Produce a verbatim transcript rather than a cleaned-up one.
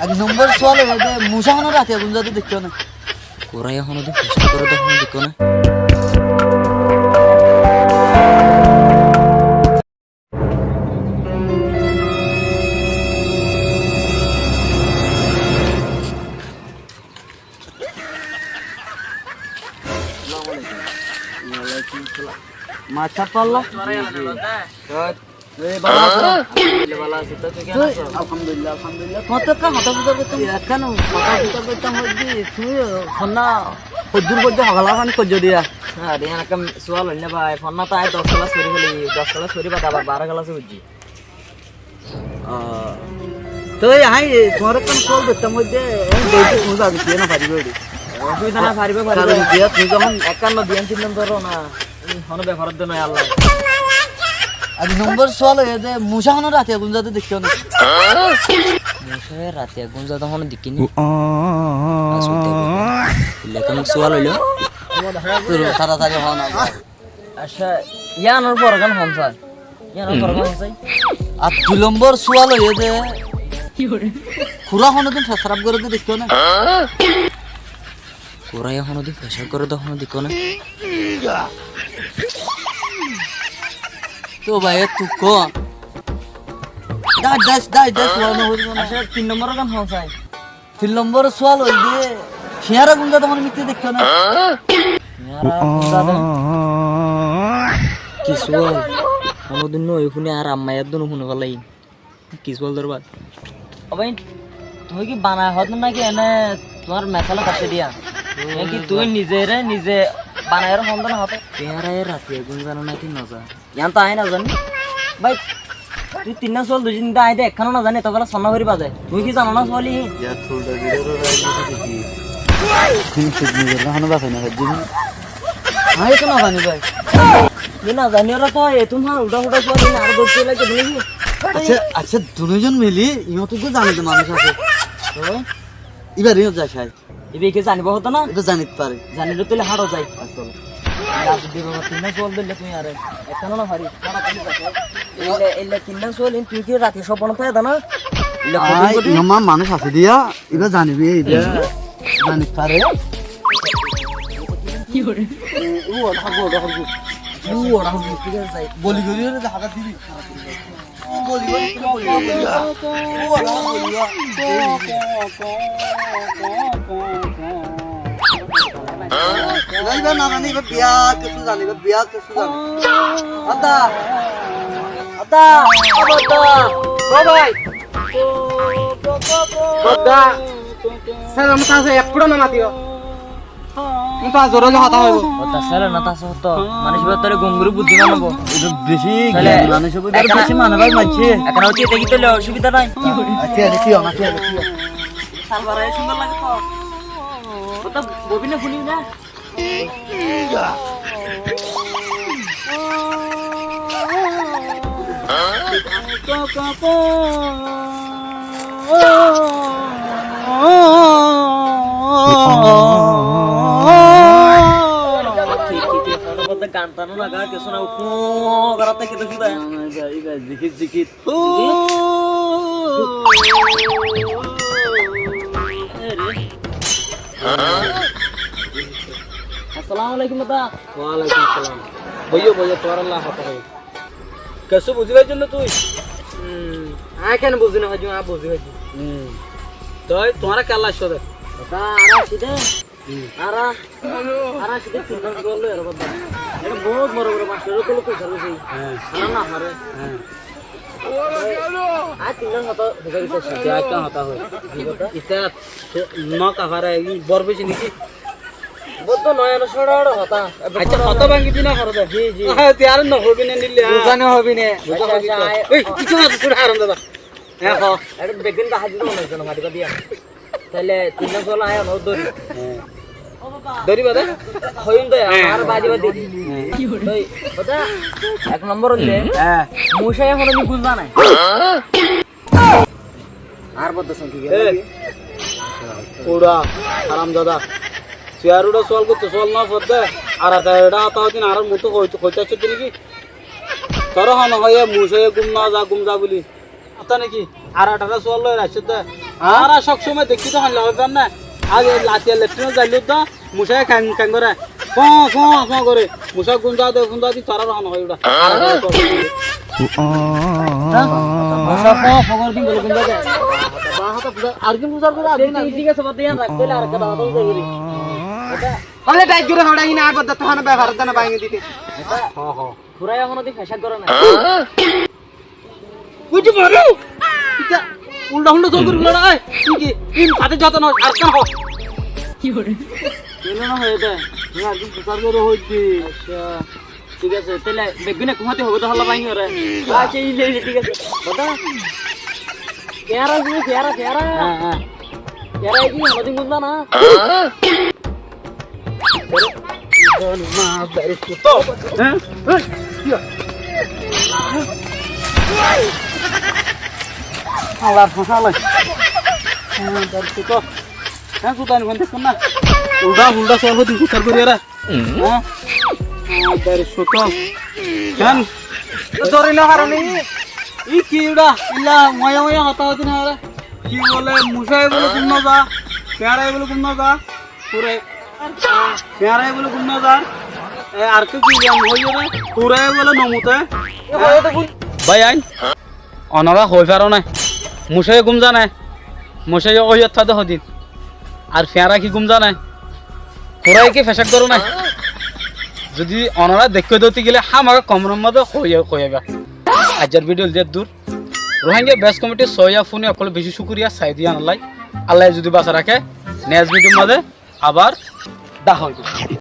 Ek nombor sual óilde, mucá honó ratiya gúmzade deikkó né? Kurai honódin fecáb goré de honó deikkó né? Assalámu aláikum. Waalaikum assalam. Macá palla? Oi, bála asó? Bála así, toi tui keén asó? Alhamdulillah, alhamdulillah. Tuáñttu ekkán hotá fusár goittám. Ekkán hotá fusár goittám hoiddí, tuñí fonna hoddúr foijjó hogala fani goijjó diya? Aré, yián ekkán sual óil né bái, fonna to añí doc kelas fori félaiyi, doc kelas fori bade abar baró kelas foijjí. Ó, toi añí tuáñre ekkán sual goittám hoiddé, añí deikí tuñí zabi kiyé no faribá eri. Osubida nai, faribá, faribá. Karon kiyé, tuñí zehón ekkán no diyan tin nombor dóro na, honó befar de no, Allah. Ek nombor sual óilde, mucá honó ratiya gúmzade deikkó né? Mucá ratiya gúmzade honó deikkí né? Asóle de befar. Lekin sual óilo. Taratari hoó na. Accá, yiánor forgán hon sai? Yiánor forgán hon sai? Ar dui lombor sual óilde, kura honódin fecáb goré de deikkó né? Kurai honódin fecáb goré de honó deikkó né? Tó bái, e tui kó. Dai, dai, dai, dai, sual no hoibo na. Accá, tin lombor gán hon sai? Tin lombor sual óilde, fiñára gúmzade honó mitté deikkó né? Fiñára gúmzade? Ki sual? Honódin no fúni, ar ammá eddún no fúni félaiyi. Ki sual dór bái? Ó bái, tuñí ki banai hoó de náki ene tuáñr mesala kaccé diya? Ene ki tuñí nizeré nize banai hoó de no hoó de? Fiñára e ratiya gúmzá né náki no za? Yián to añí no zani. Bái, tui tinnán sual dóijji de, añí de ekkán no zani, to bála sonna fori baze. Tui ki zano na sual iín? Yar thulda bidore raji diki. Tui thik nizor hone basai no faijji ni? Añí to no zani bái. Tui no zani, ora to etún hon ulda fulda sual iín aró dóijje lage dóijje. Accá, accá, dunúzon mili, iyót uggwá zane de manúic asé. Ó? Ibar iyót zai sai. Ibe ki zanibo hotá na? Ibe zanit fare. Zanile tóile háro zai. Asóle. Ibe asóle de baba, tinnán sual dóille tui are. Ekkán no fari. Háro tóile zai. Eilla, eilla tinnán sual in tui ki rati sopnot táke de na? Eilla kothin kothin. Iba manúic asé diya, iba zanibe, iba zanit fare. Ki ore? Ó, ó, ó, ó, ó. Ó, ó, ó, ó. Boli gori ore de hága dibi. Iba na zane, iba biya kessú zane, iba biya kessú zane. Adda, adda, adda, ó bái. Adda, sálor nata asó, ek fuça no matiyo. Tói zore zore hotá hoibo. Ó, tar sálor nata asó to. Manúic ibar tóile gom gori buddí banaibo. Iba beci giyani manúic, iba beci manúic bái maincé. Ekkán uthi dekí tóile osubida nai. Accá, accá, accá, accá. Salbar e cúndor lage to. Ó to bobine fúni na. Ki, ki, ki, hono bóle gan tano na ga, kessú na, foo, garatta ki to suda. Zikir, zikir. Assalamu alaikum, dada. Walaikum salam. Boiyo, boiyo, tuáñralla hotá hoi. Kessú buzí faijjós né tui? Hmm, añí kene buzí no faijjum, añí buzí faijjum. Hmm. Toi, tuáñra kiyólla aiccó de? Dada, añára aiccé de. Hmm. Añára, añára aiccé de tinnán sual loi, ere baba. Ere bout boro boro mastor ókkole tuáñr sárvice. Há. Añára no fare. Há. Añí tinnán hotá hoi faijjum. Añí ekkán hotá hoi. Ki hotá? Ita no ka fare, i bor beci niki? Bóut to noya no, sóro sóro hotá. Accá, hotá báñgi di no faro de. Ji, ji. Ahe, tui ar no hobi ne nile, há? Buzá no hobi ne. Buzá hobi to. Accá, accá, ei, kiccú no, tui haram dada. Há, ho. Ere beggín dahá di to no, no, no, no, no, no. Tóile tinnán sual añí no dóri. Há. Dóriba de? Hoiyum de, há, añár baádi baádi. Há. Toi, hotá, ek nombor óilde, há, mucá ehón ami gúm zai nái. Ar bódda sónti giyé. Ei, uçá, haramzada. Tui ar uçá sual goittó, sual no fodde. Ar ar eçé hotá hoiddín, ar muúntu hoit-, hoitó aiccós de niki? Toré hone hoiyé, mucá ehón gúm no za, gúm za buli. Hotá naki? Ar athara suwal loi raiccó de. Há? Añára sob somoi dekí de hoilla hoibar na. Age latiya letrin zailó de, mucá keng keng goré. Fó, fó, fó goré. Mucá gúm za de, gúm za de, tará hon hoi uçá. Ar athara suwal loi. Há? Mucá fó, fó goré din bole gúm za de. Ba, hotá buzar, ar din buzar goré, ar din, ar din. Thík asé, bad de, yián rakí de, ar ekká dawat loi zai. Hole thait goré, hole iín ar bad de, tohán befar de na, báñgi dite. Hó, hó. Furai ehóno di fecáf goré na. Oi de mare! Ita ulda hulda zor gori lora, ei, ki ki? In fate jota no, ar kan ho? Ki hore? Kene na hoye de? Ni ar ki fusar gori hoy de. Accha. Thík asé, tóile beggúne kumáti hobo de holla báñgi hore. Accha, ile ile, thík asé. Dada. Fiyara, fiyara, fiyara. Há, há. Fiyara ki honodin gúm za na? Há? Alar fosala. Há, dari suto. Há, suto ani kontek na. Ulda, ulda suwal hodi fusar gori ara. Há? Há, dari suto. Hán. Dori na harani. Ih, ki uda? Illa moya moya hotá hodi na ara. Ki bole, mucá bole gúm no za. Fiyara bole gúm no za. Kure. Fiyara bole gúm no za. E, ar ki ki bole hoiye re? Kure bole no mute. Bái ain, onora hoi faro na. Mucá gúm za na. Mucá óiyat fade hodin. Ar fiyara ki gúm za na. Kure ki fecáf goro na. Zodi onora dekkó de óti gele hámaha komor maze hoi, hoi aiba. Aijjar video de dur. Rohingya best comedy soya funi ókkol beci cukuriya sai diyan Allah. Allah zodi basa raké, next video maze abar dahá óibo.